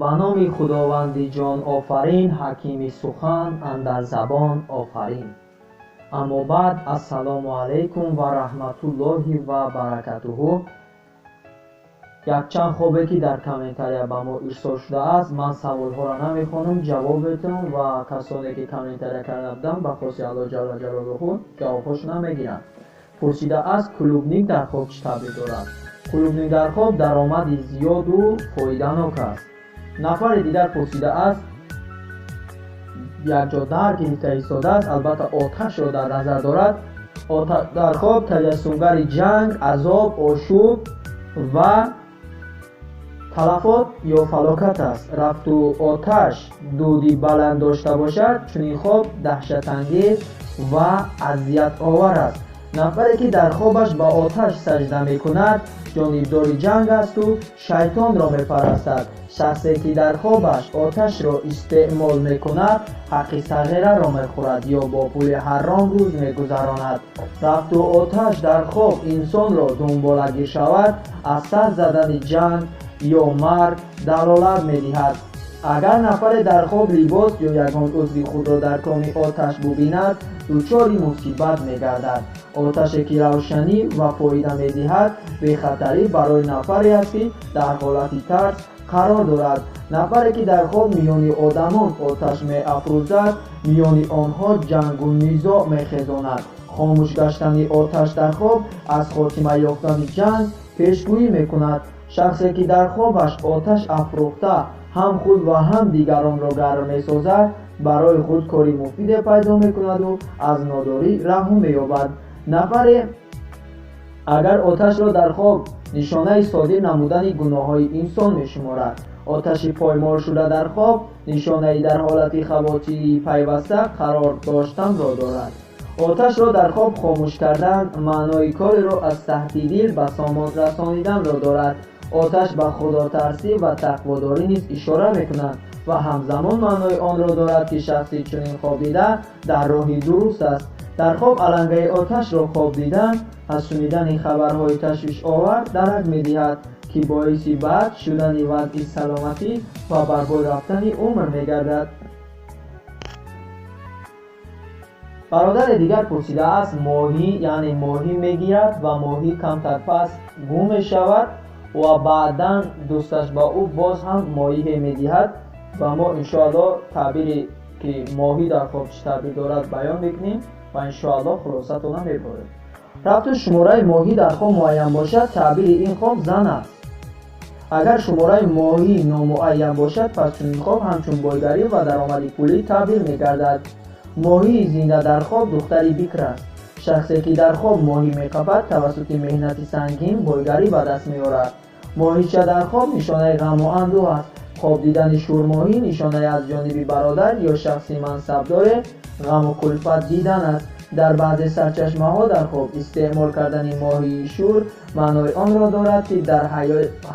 Ба номи Худованди ҷон офарин, ҳакими сухан андар забон офарин. Аммо баъд, ассалому алайкум ва раҳматуллоҳи ва баракатуҳу. Якчанд хобе ки дар комментария ба мо ирсол шудааст, ман саволҳоро намехонам, ҷавоб метам ва касоне ки комментария карда буданд, ба хости Аллоҳ ҷалла ҷалолуҳу ҷавобҳошона мегиранд. Пурсидааст, клубник дар хоб чӣ таъбир дорад? Клубник дар хоб даромади зиёду фоиданок аст. Нафари дигар пурсидааст, якҷо дар гирифта истодааст, албатта оташро дар назар дорад. Оташ дар хоб таҷассумгари ҷанг, азоб, ошӯб ва талафот ё фалокат аст. Рафту оташ дуди баланд дошта бошад, чунин хоб даҳшатангез ва азиятовар аст. Нафаре ки дар хобаш ба оташ сажда мекунад, ҷонибдори ҷанг асту шайтонро мепарастад. Шахсе ки дар хобаш оташро истеъмол мекунад, ҳаққи сағираро мехӯрад ё бо пули ҳаром рӯз мегузаронад. Рафту оташ дар хоб инсонро дунболагир шавад, аз сар задани ҷанг ё марг далолат медиҳад. Агар нафаре дар хоб либос ё ягон узви худро дар коми оташ бубинад, дучори мусибат мегардад. Оташе ки равшанӣ ва фоида медиҳад, бехатарӣ барои нафаре аст, ки дар ҳолати тарс қарор дорад. Нафаре ки дар хоб миёни одамон оташ меафрӯзад, миёни онҳо ҷангу низоъ мехезонад. Хомӯш гаштани оташ дар хоб аз хотима ёфтани ҷанг пешгӯӣ мекунад. Шахсе ки дар хобаш оташ афрӯхта ҳам худ ва ҳам дигаронро гарм месозад, барои худ кори муфиде пайдо мекунаду аз нодорӣ раҳо меёбад. Нафаре агар оташро дар хоб нишонаи содир намудани гуноҳҳои инсон мешуморад. Оташи поймол шуда дар хоб нишонаи дар ҳолати хавотирии пайваста қарор доштанро дорад. Оташро дар хоб хомӯш кардан маънои кореро аз таҳти дил ба сомон расониданро дорад. Оташ ба худотарсӣ ва тақводорӣ низ ишора мекунад ва ҳамзамон маънои онро дорад, ки шахси чунин хоб дида дар роҳи дуруст аст. Дар хоб алангаи оташро хоб дидан аз шунидани хабарҳои ташвишовар дарак медиҳад, ки боиси бад шудани вазъи саломатӣ ва барбод рафтани умр мегардад. Бародари дигар пурсидааст, моҳӣ, яъне моҳӣ мегирад ва моҳӣ камтар пас гум мешавад ва баъдан дӯсташ ба ӯ боз ҳам моҳие медиҳад ва мо иншоаллоҳ таъбире ки моҳӣ дар хоб чӣ таъбир дорад баён мекунем ва иншоаллоҳ хулосатона меборем. Рафту шумораи моҳӣ дар хоб муайян бошад, таъбири ин хоб зан аст. Агар шумораи моҳӣ номуайян бошад, пас чунин хоб ҳамчун бойгарӣ ва даромади пулӣ таъбир мегардад. Моҳии зинда дар хоб духтари бикр аст. Шахсе ки дар хоб моҳӣ меқапад, тавассути меҳнати сангин бойгарӣ ба даст меорад. Моҳича дар хоб нишонаи ғаму андӯҳ аст. Хоб дидани шӯрмоҳӣ нишонаи аз ҷониби бародар ё шахси мансабдоре ғаму кулфат дидан аст. Дар баъзе сарчашмаҳо дар хоб истеъмол кардани моҳии шӯр маънои онро дорад, ки дар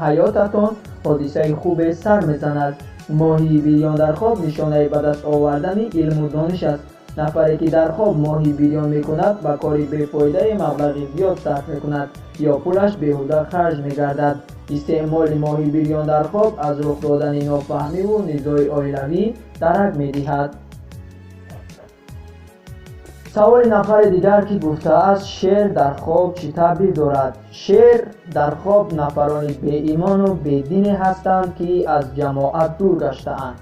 ҳаётатон ҳодисаи хубе сар мезанад. Моҳии бирён дар хоб нишонаи ба даст овардани илму дониш аст. Нафаре ки дар хоб моҳи бирён мекунад, ба кори бефоидаи маблағи зиёд сарф мекунад ё пулаш беҳуда харҷ мегардад. Истеъмоли моҳи бирён дар хоб аз рух додани нофаҳмиву низои оилавӣ дарак медиҳад. Саволи нафари дигар ки гуфтааст, шер дар хоб чӣ таъбир дорад? Шер дар хоб нафарони беимону бедине ҳастанд, ки аз ҷамоат дур гаштаанд.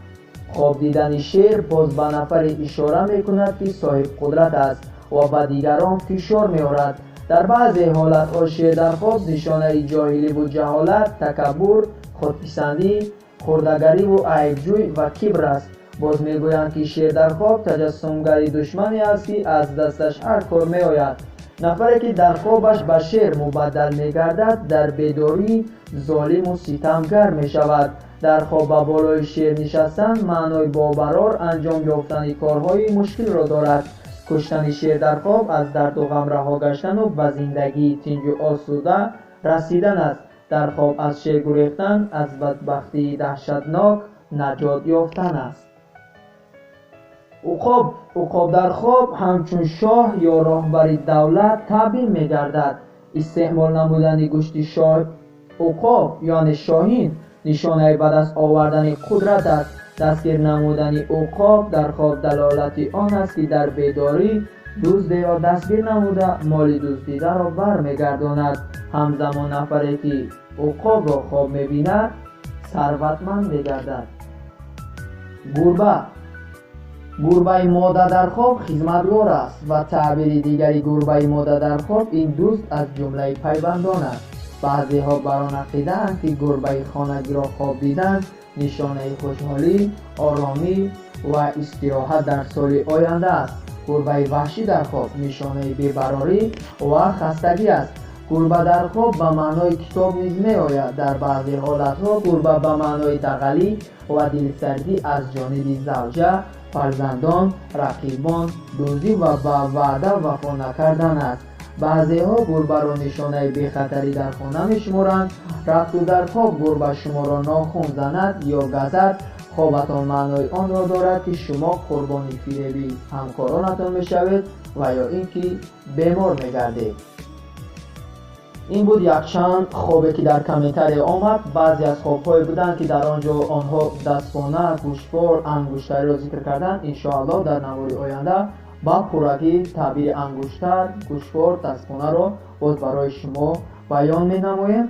Хоб дидани шер боз ба нафаре ишора мекунад, ки соҳибқудрат аст ва ба дигарон фишор меорад. Дар баъзе ҳолатҳо шер дар хоб нишонаи ҷоҳиливу ҷаҳолат, такаббур, худписандӣ, хурдагариву айбҷӯй ва кибр аст. Боз мегӯянд, ки шер дар хоб таҷассумгари душмане аст, ки аз дасташ ҳар кор меояд. Нафаре ки дар хобаш ба шер мубаддал мегардад, дар бедорӣ золиму ситамгар мешавад. Дар хоб ба болои шер нишастан маънои бобарор анҷом ёфтани корҳои мушкилро дорад. Куштани шер дар хоб аз дарду ғам раҳо гаштану ба зиндагии тинҷу осуда расидан аст. Дар хоб аз шер гурехтан аз бадбахтии даҳшатнок наҷот ёфтан аст. Уқоб дар хоб ҳамчун шоҳ ё роҳбари давлат таъбир мегардад. Истеъмол намудани гӯшти шоҳ уқоб, яъне шоҳин, Нишонаи ба даст овардани қудрат аст. Дастгир намудани уқоб дар хоб далолати он аст, ки дар бедорӣ дуздеро дастгир намуда, моли дуздидаро бармегардонад. Ҳамзамон нафаре ки уқобро хоб мебинад, сарватманд мегардад. Гурба. Гурбаи мода дар хоб хизматгор аст ва таъбири дигари гурбаи мода дар хоб ин дӯст аз ҷумлаи пайвандон аст. Баъзеҳо бар он ақидаанд, ки гурбаи хонагиро хоб дидан нишонаи хушҳолӣ, оромӣ ва истироҳат дар соли оянда аст. Гурбаи ваҳшӣ дар хоб нишонаи бебарорӣ ва хастагӣ аст. Гурба дар хоб ба маънои китоб низ меояд. Дар баъзе ҳолатҳо гурба ба маънои дағалӣ ва дилсардӣ аз ҷониби завҷа, фарзандон, рақибон, дуздӣ ва ба ваъда вафо накардан аст. Баъзеҳо гурбаро нишонаи бехатарӣ дар хона мешуморанд. Рафту дар хоб гурба шуморо нохун занад ё газад, хобатон маънои онро дорад, ки шумо қурбони фиреби ҳамкоронатон мешавед ва ё ин ки бемор мегардед. Ин буд якчанд хобе, ки дар комментария омад. Баъзе аз хобҳое буданд, ки дар он ҷо онҳо дастпона, гӯшвор, ангуштариро зикр карданд. Иншоаллоҳ, дар навори оянда ба пуррагӣ таъбири ангуштар, гӯшвор, дастпонаро боз барои шумо баён менамоем.